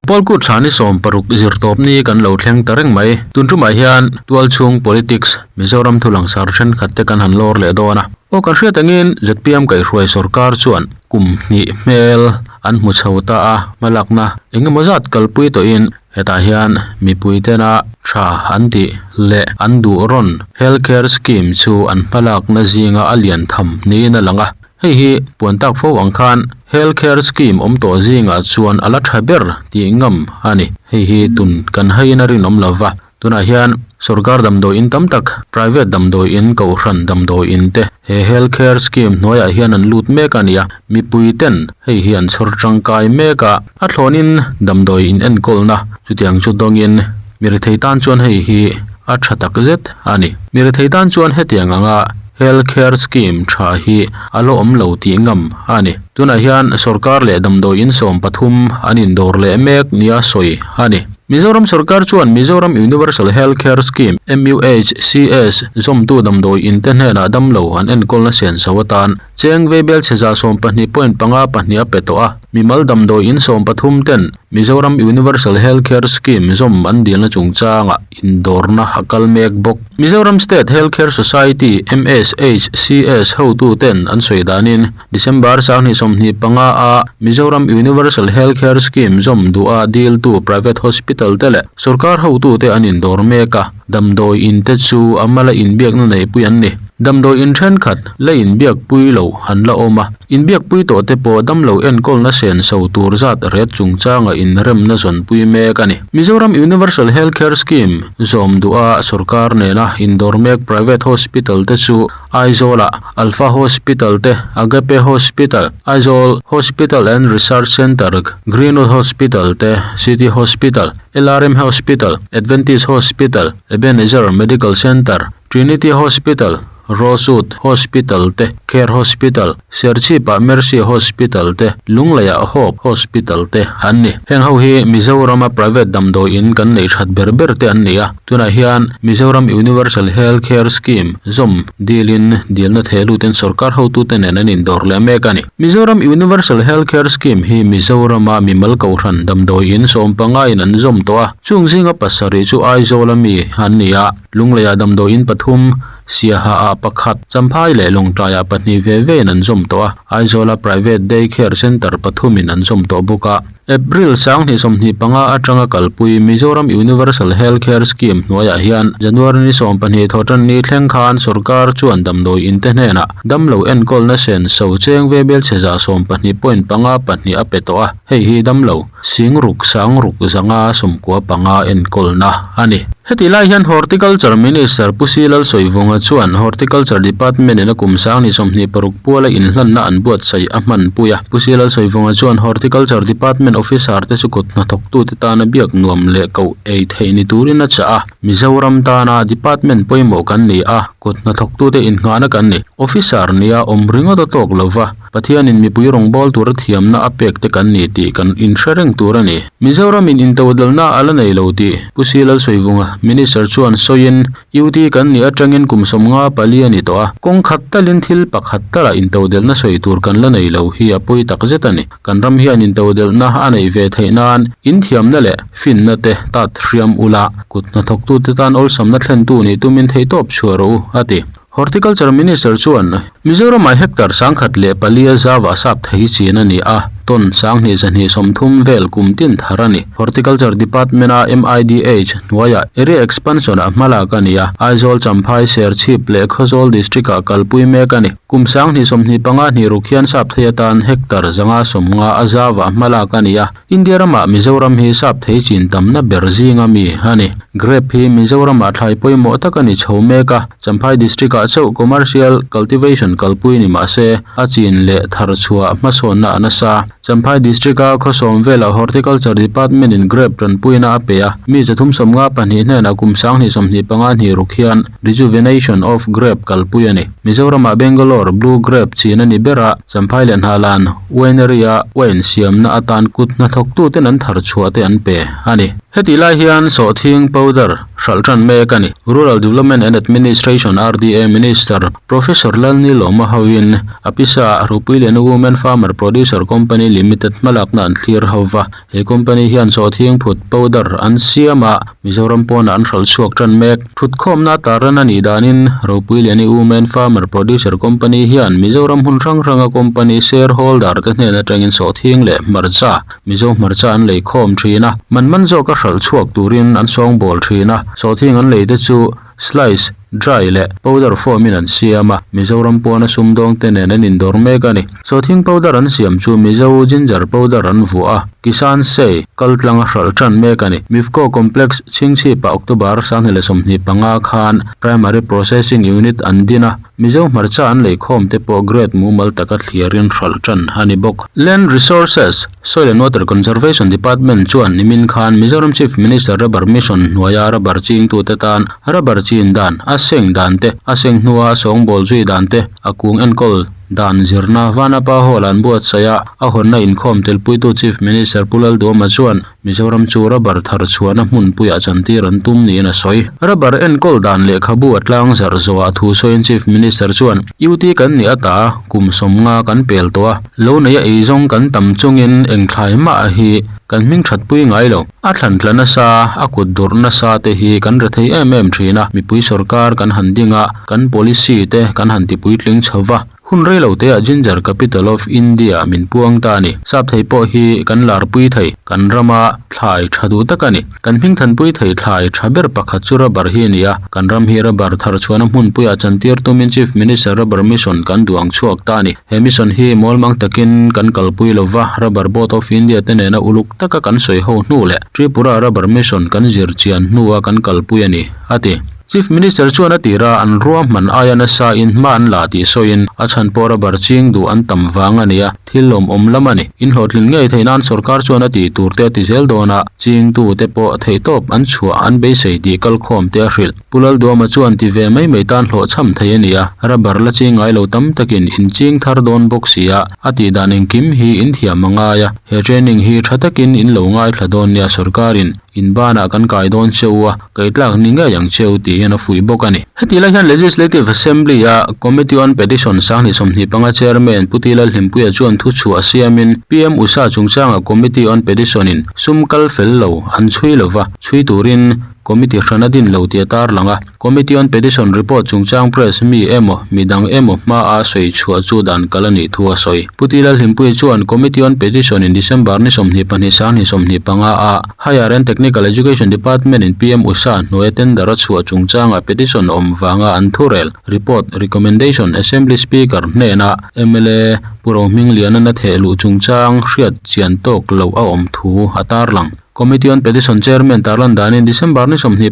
Pawlkut thla ni 16 zirtawp ni kan lo thleng ta reng mai. Tun tumah hian tualchhung politics Mizoram thu langsar thenkhat te kan han lawr leh dawn a. Aw kan hriat angin zpm kaihhruai sorkar chuan kum hnih hmel an hmu chho ta a, hmalakna engemaw zat kalpui tawhin hetah hian mipui tena tha an tih leh an duh rawn Health Care Scheme chu an hmalakna zinga a lian tham niin a lang a. Hei hi puan tak fo ang khan Health Care Scheme awm tawh zingah chuan a la tha ber tih ngam a ni. Hei hi tun kan haiin a rinawm lo va, tunah hian sorkar damdawi in tam tak, private damdawi in, kohhran damdawi in te he Health Care Scheme hnuaiah hian an lut mek a ni a, mipui ten hei hi an chhawr tangkai mek a, a thlawnin damdawi in enkawlna chutiang chu dawngin mi rethei tan chuan hei hi a tha tak zet a ni. Mi rethei tan chuan hetiang anga Health Care Scheme tha hi a la awm lo tih ngam a ni. Tunah hian sorkar leh damdawi in 13 an indawr leh mek nia sawi a ni. Mizoram sorkar chuan Mizoram Universal Health Care Scheme, MUHCS, zawmtu damdawi in te hnenah damlo an enkawlna senso atan cheng veibel chhe 12.52 a pe tawh a. Mimal damdawi in 13 ten Mizoram Universal Health Care Scheme zawm an dilna chungchangah indawrna a kal mek bawk. Mizoram State Health Care Society, MSHCS, hotu ten an sawi danin December 2025 a Mizoram Universal Health Care Scheme zawm duha diltu private hospital te leh sorkar hotu te an indawr mek a, damdawi in te chu a mala inbiakna neihpui an ni. Damdawi in thenkhat la inbiakpui lo an la awm a, inbiakpui tawh te pawh damlo enkawlna senso tur zat ret chungchanga inremna zawnpui mek a ni. Mizoram Universal Health Care Scheme zawm duha sorkar nena indawr mek private hospital te chu Aizawl-ah Alpha Hospital te, Agape Hospital, Aizawl Hospital and Research Centre, Greenwood Hospital te, City Hospital, LRM Hospital, Adventist Hospital, Ebenezer Medical Centre, Trinity Hospital, Rosewood Hospital te, Care Hospital, Serchhip-ah Mercy Hospital te, Lungleiah Hope Hospital te an ni. Heng ho hi Mizorama private damdawi in kan neih that ber ber te an ni a. Tunah hian Mizoram Universal Health Care Scheme zawm dilin dilna thehlutin sorkar hotute nen an indawr leh mek a ni. Mizoram Universal Health Care Scheme hi Mizorama mimal kohhran damdawi in 15 in an zawm tawh a, chung zinga pasarih chu Aizawl a mi an ni a, Lungleiah damdawi in pathum, Siaha ah pakhat, Champhai leh Lawngtlaiah pahnih ve ve in an zawm tawh a, Aizawla Private Day Care Centre pathum in an zawm tawh bawk a. April 2025 atanga kalpui Mizoram Universal Health Care Scheme hnuaiah hian January ni 12 thawhtan ni thleng khan sorkar chuan damdawi in te hnenah damlo enkawlna senso cheng vebel chhe 12.52 a pe tawh a, hei hi damlo singruk sangruk zanga 95 enkawlna a ni. Heti lai hian Horticulture Minister Pu Si Lalsawivunga chuan Horticulture Department in a kum 2026 puala inhlanna an buatsaih a hmanpui a. Pu Si Lalsawivunga chuan Horticulture Department officer te chu kut hnathawktute tana biak nuam leh koh ei theih ni turin a chah a. Mizoram tana department pawimawh kan ni a, kut hnathawktute innghahna kan ni. Officer nia awm ringawt a tawk lova. Pathianin mipui rawngbâwl tura thiamna a pek te kan ni tih kan inhre reng tur a ni. Mizoramin intodelhna a la nei lo tih Pu Si Lalsawivunga, Minister chuan sawiin, UT kan nih atangin kum 54 a ni tawh a, kawng khat talin thil pakhat talah intodelhna sawi tur kan la nei lo hi a pawi tak zet a ni. Kan ram hian intodelhna a neih ve theih nan inthiamna leh finna te tat hriam ula, kut hnathawktute tan awlsamna thlentu nih tumin theihtawp chhuah rawh u, a ti. Horticulture Minister chuan Mizoramah hectare 1004 a zauah sap thei chin a ni a, ton 2230 vel kum tin thar a ni. Horticulture Department-a MIDH hnuaiah area expansion-ah hmalak a ni a, Aizawl, Champhai, Serchhip leh Khawzawl District-ah kalpui mek a ni. Kum 2025 hniruk hian sap thei atan hectare 150 a zauah hmalak a ni a, India ramah Mizoram hi sap thei chin tamna ber zinga mi a ni. Grape hi Mizoramah thlai pawimawh tak a ni chho mek a, Champhai District-ah chauh commercial cultivation kalpui ni mah se, a chin leh thar chhuah hmasawnna a nasa. Champhai District-a khawsawm velah Horticulture Department-in grape tanpuina a pe a, mi 352 hnenah kum 2025 hniruk hian rejuvenation of grape kalpui a ni. Mizoramah Bangalore blue grape chin a ni ber a, Champhai leh Hnahlan winery-a wine siamna atan kut hnathawktuten an thar chhuah te an pe a ni. Hetih lai hian sawhthing powder hralh tan mek a ni. Rural Development and Administration, RDA, Minister Professor Lalnilawma hoin a pisa Ropuiliana Women Farmer Producer Company Limited hmalakna an thlir ho va. He company hian sawhthing phut powder an siam a, Mizoram pawnah an hralh chhuak tan mek. Thutkhawmna tarlan a nih danin Ropuiliani Women Farmer Producer Company hian Mizoram hmun hrang hranga company shareholder te hnen atangin sawhthing leh hmarcha Mizo hmarcha an lei khawm thin a, man man zawka hralh chhuak turin an sawngbawl thin a, sawhthing an lei te chu slice, dry leh powder form in an siam a, Mizoram pawna sumdawng te nen an indawr mek a ni. Sawhthing powder an siam chu Mizo ginger powder an vuah a, Kisan Sei kal tlanga hralh tan mek a ni. Mifco Complex chhingchhipah October 2025 khan Primary Processing Unit an din a, Mizo hmarcha an leikhawm te pawh grade mumal taka thliarin hralh tan a ni bawk. Land Resources, Soil and Water Conservation Department chuan nimin khan Mizoram Chief Minister Rubber Mission hnuaia rubber chingtute tan rubber chin dan, a seng dan te, a seng hnua a sawngbawl zui dan te, a kung enkawl dan zirna Vanapa Hall an buatsaih a, a hawnna inkhawm telpuitu Chief Minister Pu Lalduama chuan Mizoram chu rubber thar chhuahna hmunpuiah chantir an tum niin a sawi. Rubber enkawl dan lehkhabu a tlang zarh zawhah thu sawiin Chief Minister chuan, UT kan nih ata kum sawmnga kan pel tawh a, lo neia eizawng kan tam chungin eng thlai mah hi kan hming thatpui ngai lo. A thlan tla nasa, a kut durh nasa te hi kan re thei em em thin a, mipui sorkar kan han ding a, kan policy te kan han tipuitling chho va. Hun rei lo teah Ginger Capital of India min puang ta a ni. Sap thei pawh hi kan larpui thei, kan rama thlai tha duh tak a ni. Kan hming thanpui thei thlai tha ber pakhat chu rubber hi a ni a. Kan ram hi rubber thar chhuahna hmunpuiah chantir tumin Chief Minister Rubber Mission kan duang chhuak ta a ni. He mission hi mawlmang takin kan kalpui lova, Rubber Board of India te nena uluk taka kan sawi ho hnu leh Tripura Rubber Mission kan zir chian hnua kan kalpui a ni, a ti. Chief Minister chuan a tira an ruahman aia nasa in hma an la tih sawiin a chhan pawh rubber ching duh an tam vang a ni a, thil lawmawm lam a ni. In hlawhtlin ngei theih nan sorkar chuan a tih tur te a ti zel dawn a, chingtu te pawh theihtawp an chhuah an beisei tih kalkhawm te a hrilh. Pu Lalduama chuan ti ve mai mai tan hlawhchham thei a ni a, rubber la ching ngai lo tam takin in ching thar dawn bawk si a, a tih dan engkim hi in thiam a ngai a, he training hi tha takin in lo ngaithla dawn nia sorkarin In banah kan kai dawn che u a, kai tlak ni ngei ang che u tiin a fuih bawk a ni. Heti lai hian Legislative Assembly a Committee on Petition 2025 Chairman Pu Tila Hlimpuia chuan thuchhuah siamin PM Usha chungchanga Committee on Petition in sum kal fel lo an chhui lova, chhui turin Committee hran a din lo tih a tarlang a. Committee on Petition report chungchang press mi emaw, mi dang emaw hmaa sawi chhuah chu dan kal a nih thu a sawi. Pu Tila Hlimpuia chuan Committee on Petition in December ni 22 2025 a Higher and Technical Education Department in PM Usha hnuaia tender a chhuah chungchanga petition awm vanga an thurel, report, recommendation Assembly Speaker hnena mla Pu Rohmingliana'n a theh luh chungchang hriat chian tawk loh a awm thu a tarlang. Committee on Petition Chairman tarlan danin December ni 22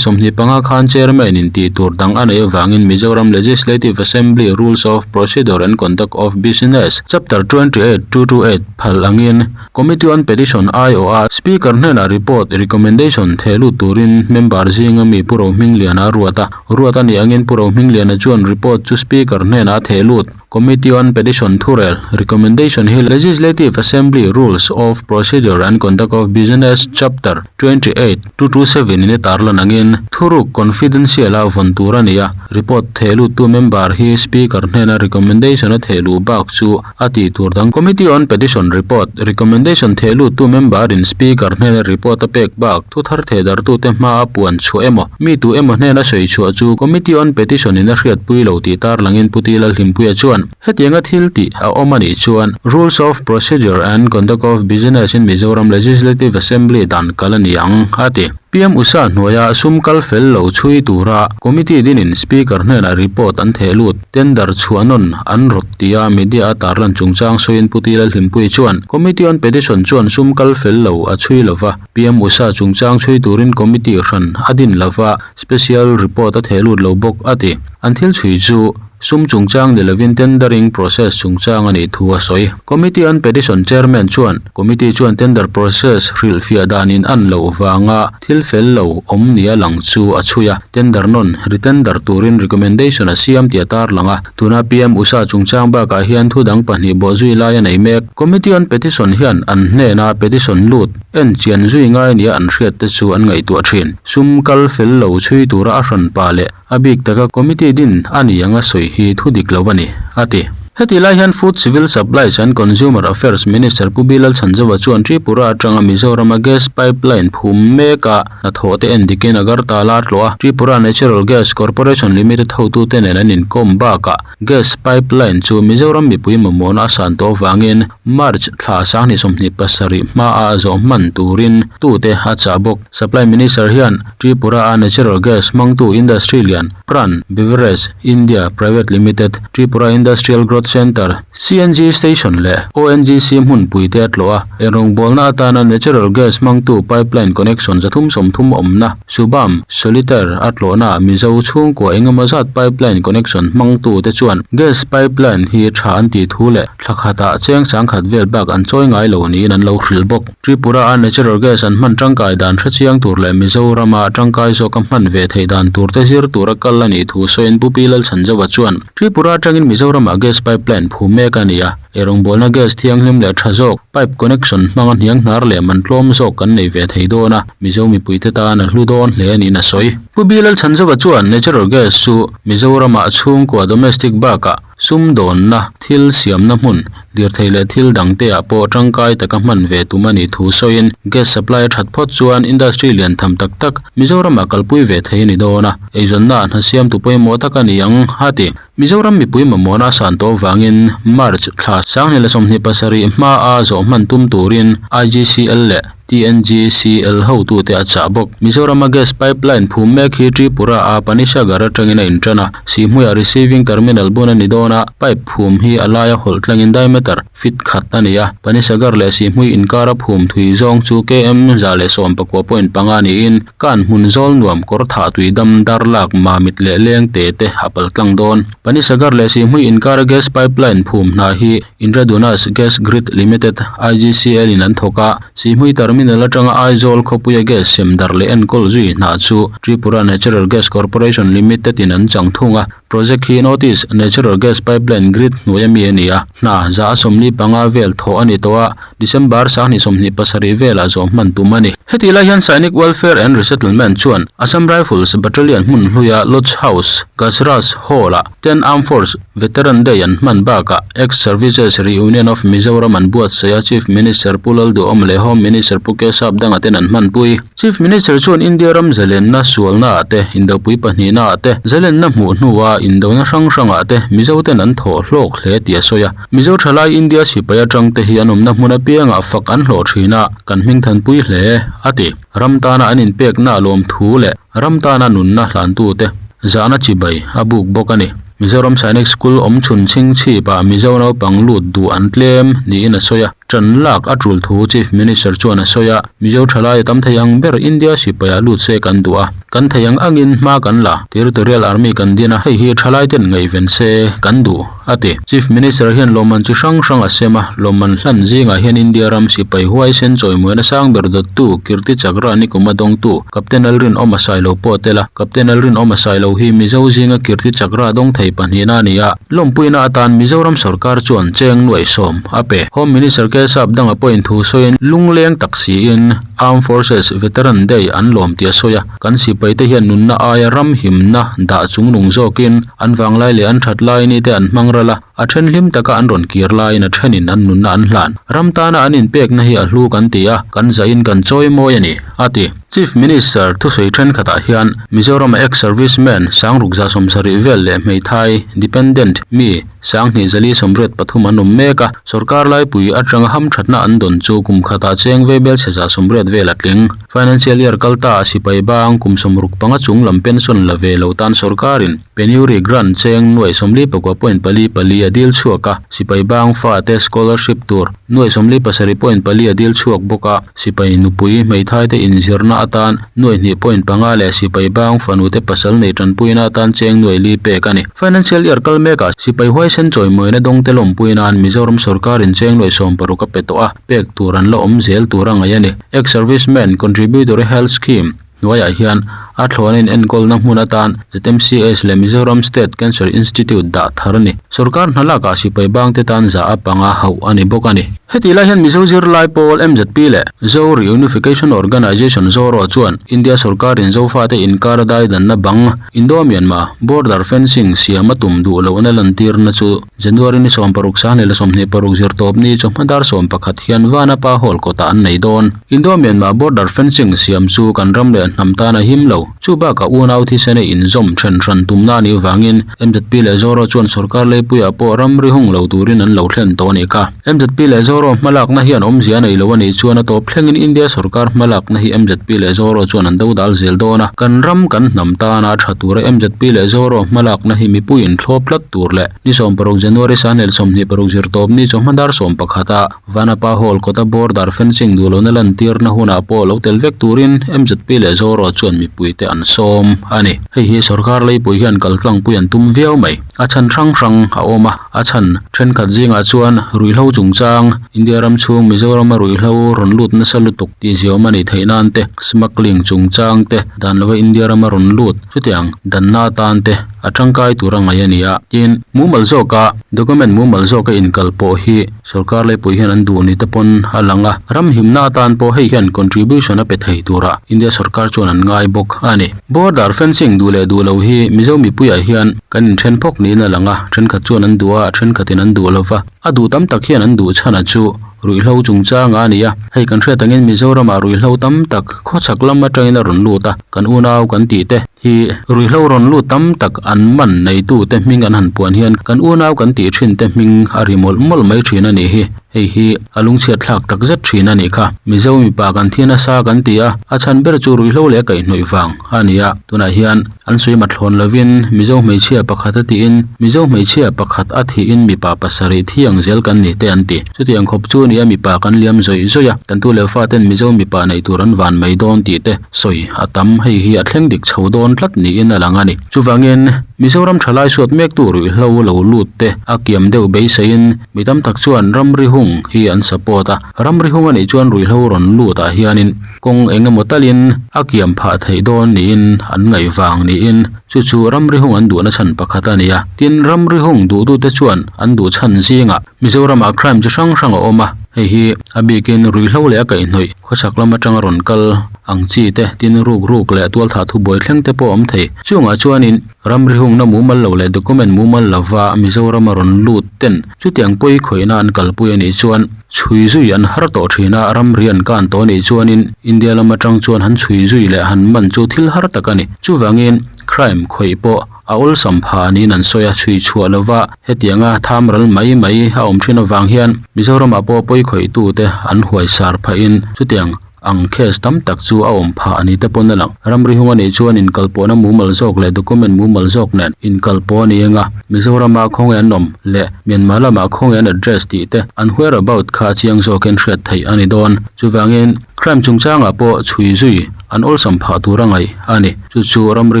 2025 khan Chairman in tih tur dang a neih avangin Mizoram Legislative Assembly Rules of Procedure and Conduct of Business Chapter 28 228 phal angin Committee on Petition aiawha Speaker hnenah report recommendation theh lut turin member zinga mi Pu Rohmingliana a ruat a. Ruat a nih angin Pu Rohmingliana chuan report chu Speaker hnenah a theh lut. Committee on Petition thurel, recommendation, hi Legislative Assembly Rules of Procedure and Conduct of Business Chapter 28, 227 in a tarlan angin thuruk confidential a vawn tur a ni a, report theh luttu member hi Speaker hnena recommendation a theh luh bak chu a tih tur dang. Committee on Petition report, recommendation theh luttu member in Speaker hnena report a pek bak thu thar theh dartute hma a puan chhuah emaw, mi tu emaw hnena sawi chhuah chu Committee on Petition in a hriatpui lo tih tarlangin Pu Tila Hlimpuia chuan hetianga thil tih a awm a nih chuan Rules of Procedure and Conduct of Business in Mizoram Legislative Assembly dan kal a ni ang, a ti. PM Usha hnuaia sum kal fel lo chhui tura Committee dinin Speaker hnenah report an theh lut, tender chhuah nawn an rawt tia media a tarlan chungchang sawiin Pu Tila Hlimpuia chuan Committee on Petition chuan sum kal fel lo a chhui lova, PM Usha chungchang chhui turin committee hran a din lova, special report a theh lut lo bawk a ti. An thil chhui chu. Sum chungchang ni lovin tendering process chungchang a nih thu a sawi. Committee on Petition Chairman chuan Committee chuan tender process hrilhfiah dan in an loh vanga thil fel lo awm nia lang chu a chhui a, tender nawn retender turin recommendation a siam tih a tarlang a. Tuna PM Usha chungchang bakah hian thu dang pahnih bawhzui lai a nei mek. Committee on Petition hian an hnena petition lut en chian zui ngai nia an hriat te chu an ngaihtuah thin. Sum kal fel lo chhui tura a hranpa leh A bik taka committee din a ni anga sawi hi thu dik lo a ni, a ti. Heti lai hian Food, Civil Supplies and Consumer Affairs Minister Pu Bilal Chhanzova chuan Tripura atanga Mizorama gas pipeline phum meka hnathawh te en dikin Agartala a tlawh a, Tripura Natural Gas Corporation Limited hotute nen an inkawm bakah gas pipeline chu Mizoram mipui mamawhna a san tawh avangin March thla 2027 hmaa zawh hman turin tute a chah bawk. Supply Minister hian Tripura-a natural gas hmangtu industry lian Pran Beverage India Private Limited, Tripura Industrial Growth Centre, CNG station leh ONGC hmunpui te a tlawh a. Enrawngbawlna atana natural gas hmangtu pipeline connection 330 awmna Shubham Solitaire a tlawhnaah Mizo chhungkua engemaw zat pipeline connection hmangtu te chuan gas pipeline hi tha an tih thu leh thla khatah cheng sangkhat vel bak an chawi ngai lo niin an lo hrilh bawk. Tripura-a natural gas an hman tangkai dan hrechiang tur leh Mizorama tangkai zawka hman ve theih dan tur te zir tura kal a nih thu sawiin Pu Pi Lalchhanzova chuan, Tripura atangin Mizoramah gas pipeline phu mek a ni a, eirawngbawlna gas thianghlim leh tha zawk, pipe connection hmanga hniang hnar leh man tlawm zawk kan nei ve thei dawn a, Mizo mipuite tan a hlu dawn hle a niin a sawi. Pu Pi Lalchhanzova chuan natural gas chu Mizoramah chhungkua domestic bakah, Sumdawnna, thil siamna hmun, lirthei leh thil dangte ah pawh tangkai taka hman ve tum a nih thu sawiin gas supply a that phawt chuan industry lian tham tak tak Mizoramah kalpui ve thei a ni dawn a, eizawnna ah hna siamtu pawimawh tak a ni ang, a ti. Mizoram mipui mamawhna a san tawh avangin March thla 2027 hmaa zawh hman tum turin IGCL leh TNGCL hotute a chah bawk. Mizorama gas pipeline phum mek hi Tripura-a Panisagar atangin a intan a, Sihhmuiah receiving terminal bun a ni dawn a, pipe phum hi a laia hawlh tlangin diameter feet khat a ni a, Panisagar leh Sihhmui inkara phum thui zawng chu km 119.5 niin kan hmun zawl nuam kawr thah tui dam dar lak mamit leh leng te te a pal tlang dawn. Panisagar leh Sihhmui inkara gas pipeline phum hna hi Indradunas Gas Grid Limited, IGCL, in an thawk a, Sihhmui Terminal atanga Aizawl khawpuia gas sem darh leh enkawl zui hna chu Tripura Natural Gas Corporation Limited in an chang thung a. Project hi North East Natural Gas Pipeline Grid hnuaia mi a ni a, hna 145 vel thawh a ni tawh a, December 2027 velah zawh hman tum a ni. Hetih lai hian Sainik Welfare and Resettlement chuan Assam Rifles Battalion hmun hluia Lodge House, Gajraj Hall-ah Ten Armed Force Veteran Day an hman bakah Ex-Services Reunion of Mizoram an buatsaih a, Chief Minister Pu Lalduhawm leh Home Minister Pu Kesap danga ten an hmanpui. Chief Minister chuan India ram zalenna sualnaah te, indopui pahnihnaah te, zalenna hmuh hnua indona hrang hrangah te Mizo ten an thawh hlawk hle tih a sawi a. Mizo thalai India sipai atang te hi an awmna hmun apiangah fak an hlawh thin a, kan hmingthanpui hle, a ti. Ram tana an inpekna lawmthu leh ram tana nunna hlantute zahna chibai a buk bawk a ni. Mizoram Sainik School awm chhun chhingchhip ah Mizo naupang lut duh an tlem niin a sawi a, ṭan lak a tul thu Chief Minister chuan a sawi a, Mizo thalai a tam thei ang ber India sipai ah lut se kan duh a, kan thei ang angin hma kan la, Territorial Army kan din a, hei hi thalai ten ngaihven se kan duh. A ti. Chief Minister hian lawmman chi hrang hrang a sem a, lawmman hlan zingah hian India ram sipai huaisen chawimuaina sang ber dawttu Kirti Chakra Nikuma dawngtu Captain Lalrinawma Sailo pawh a tel a. Captain Lalrinawma Sailo hi Mizo zinga Kirti Chakra dawng thei pahnihna a ni a, lawmpuina atan Mizoram sorkar chuan cheng nuaih sawm a pe. Home Minister Kesap danga pawhin thu sawiin lungleng tak siin Armed Forces Veteran Day an lawm tih a sawi a. Kan sipaite hian nunna aia ram himna dah chungnung zawkin an vanglai leh an that lai ni te an hmang ral a, a then hlim taka an rawn kir laiin a thenin an nunna an hlan. Ram tana an inpekna hi a hlu kan ti a, kan zahin kan chawi mawi a ni, a ti. Chief Minister thusawi thenkhatah hian Mizorama ex-serviceman Sangruk 170 vel leh hmeithai, dependent, mi 2083 an awm mek a, sorkar laipui atanga hamthatna an dawn chu kum khatah cheng veibelchhe 180 vel a tling. Financial year kal ta a sipai bang kum 65 chung lam pension la ve lo tan sorkarin Penury Grant cheng nuai 44.44 a. pali a dil chhuak a, sipai bang fate scholarship tur nuai 47 point pali a dil chhuak bawk a, sipai nupui hmeithai te inzirna atan nuai hnih point panga leh sipai bang fanu te pasal nei tanpuina atan cheng nuai li pek a ni. Financial year kal mekah sipai huaisen chawimawina dawng te lawmpui nan Mizoram sorkarin cheng nuai 60 a pe tawh a, pek tur an la awm zel tur a ngaih a ni. Ex-Servicemen Contributory Health Scheme hnuaiah hian a thlawhna in enkawlna hmun atan ZMCS leh Mizoram State Cancer Institute dah thar a ni. Sorkar hna lakah sipai bangte tan zah a panga hauh a ni bawk a ni. Hetih lai hian Mizo zirlai pawl MZP leh Zo Reunification Organisation Zoro chuan India sorkarin Zofate inkar a daidanna bang Indo-Myanmar border fencing siam a tum duh lohna lantirna chu January ni 16 sanghnih leh 26 zirtawp ni chawhma dar 11 hian Vanapa Hall kawtah an nei dawn. Indo-Myanmar border fencing siam chu kan ram leh hnam tan a him lo. Chu bakah unau thisena inzawm then hran tumna a nih vangin MZP leh Zoro chuan sorkar leipuiah pawh ramri hung lo turin an lo thlen tawh a nih kha. MZP leh Zoro hmalakna hian awmzia a nei lo a nih chuan a tawp thlengin India sorkar hmalakna hi MZP leh Zoro chuan an dodal zel dawn a. Kan ram kan hnam tana tha tura MZP leh Zoro hmalakna hi mipuiin thlawp tlat tur leh ni 16 January sanghnih leh 26 zirtawp ni chawhma dar 11 a Vanapa Hall kawta border fencing duh lohna lantirna hunah pawh lo tel vek turin MZP leh Zoro chuan mipuite an sawm a ni. Hei hi sorkar leipui hian kaltlangpui an tum viau mai. A chhan hrang hrang a awm a, a chhan thenkhat zingah chuan ruihhlo chungchang, India ram chhung Mizorama ruihhlo rawn lut nasa lutuk tih ziawm a nih theih nan te, smuggling chungchang te, dan lova India rama rawn lut chutiang danna atan te a tangkai tur a ngaih a ni a. Tin, mumal zawka document mumal zawka inkal pawh hi Sorkar leipui hian an duh ni te pawn a lang a, ram himna atan pawh hei hian contribution a pe thei tura India sorkar chuan an ngai bawk a ni. Border fencing duh leh duh lo hi Mizo mipuiah hian kan inthen phawk niin a lang a, thenkhat chuan an duh a, thenkhatin an duh lo va, a duh tam tak hian an duh chhan a chu ruihhlo chungchanga a ni a, hei kan hriat angin Mizoramah ruihhlo tam tak khawchhak lam atangin a rawn lut a, kan unau kan tih te. Hi ruihhlo rawn lut tam tak an man neitute hming an han puan hian kan unau kan tih thin te hming a ri mawlh mawlh mai thin a nih hi. Hei hi a lungchhiat thlak tak zet thin a nih kha. Mizo mipa kan thi nasa kan ti a, a chhan ber chu ruihhlo leh kaihhnawih vang a ni a. Tunah hian an sawi mathlawn lovin Mizo hmeichhia pakhat a tiin Mizo hmeichhia pakhat a thihin mipa pasarih thi ang zel kan ni te an ti. Chutiang khawp chu nia mipa kan liam zawih zawih a, kan tu leh faten Mizo mipa neih tur an van mai dawn tih te Sawi a tam, hei hi a thleng dik chho dawn tlat niin a lang a ni. Chuvangin, Mizoram thalai suat mektu ruihhlo lo lut te a kiam deuh beiseiin mi tam tak chuan ramri hung hi an support a. Ramri hung a nih chuan ruihhlo rawn lut ah hianin kawng eng emaw talin a kiam phah theih dawn niin an ngaih vang niin chu chu ramri hung an duhna chhan pakhat a ni a. Tin, ramri hung duhtute chuan an duh chhan zingah Mizoramah crime chi hrang hrang a awm a, hei hi a bikin ruihhlo leh a kaihhnawih khawchhak lam atanga rawn kal ang chi te, tin ruk ruk leh tualthah thubuai thleng te pawh a awm thei. Chungah chuanin ramri hungna mumal lo leh document mumal lova Mizorama rawn lut ten chutiang pawi khawihna an kalpui a nih chuan chhui zui an har tawh thin a, ramri an kan tawh a nih chuanin India lam atang chuan han chhui zui leh han man chu thil har tak a ni. Chuvangin crime khawih pawh a awlsam phah niin an sawi a, chhui chhuah lova hetianga tham ral mai mai a awm thin avang hian Mizoramah pawh pawi khawihtute an huaisar phahin chutiang ang case tam tak chu a awm phah a ni te pawn a lang. Ramri hung a nih chuan inkalpawhna mumal zawk leh document mumal zawk nen inkalpawh a ni eng a, Mizorama khawnge an awm leh Myanmar lamah khawnge an address tih te an whereabout kha a chiang zawkin hriat theih a ni dawn. Chuvangin crime chungchangah pawh chhui zui an awlsam phah tur a ngaih a ni. Chu chu ramri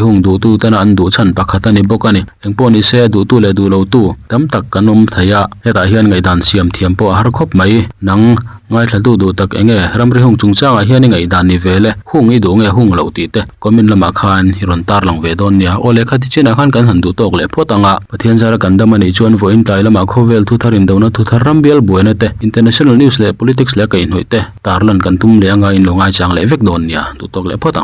hung duhtu tena an duh chhan pakhat a ni bawk a ni. Engpawh ni se duhtu leh duh lotu tam tak kan awm thei a, hetah hian ngaihdan siam thiam pawh a har khawp mai. Nang ngaithlatu duh tak eng nge ramri hung chungchangah hian i ngaihdan ni ve le, hung i duh nge hung loh tih te comment lamah khan i rawn tarlang ve dawn nia. Aw lehkha ti chinah khan kan han duh tawk leh phawt ang a, Pathian zara kan dam a nih chuan vawiin tlai lamah khawvel thuthar indona thuthar ram bial buaina te, international news leh politics leh a kaihhnawih te tarlan kan tum leh anga in lo ngaichang leh vek dawn nia. Duh tawk leh phawt ang.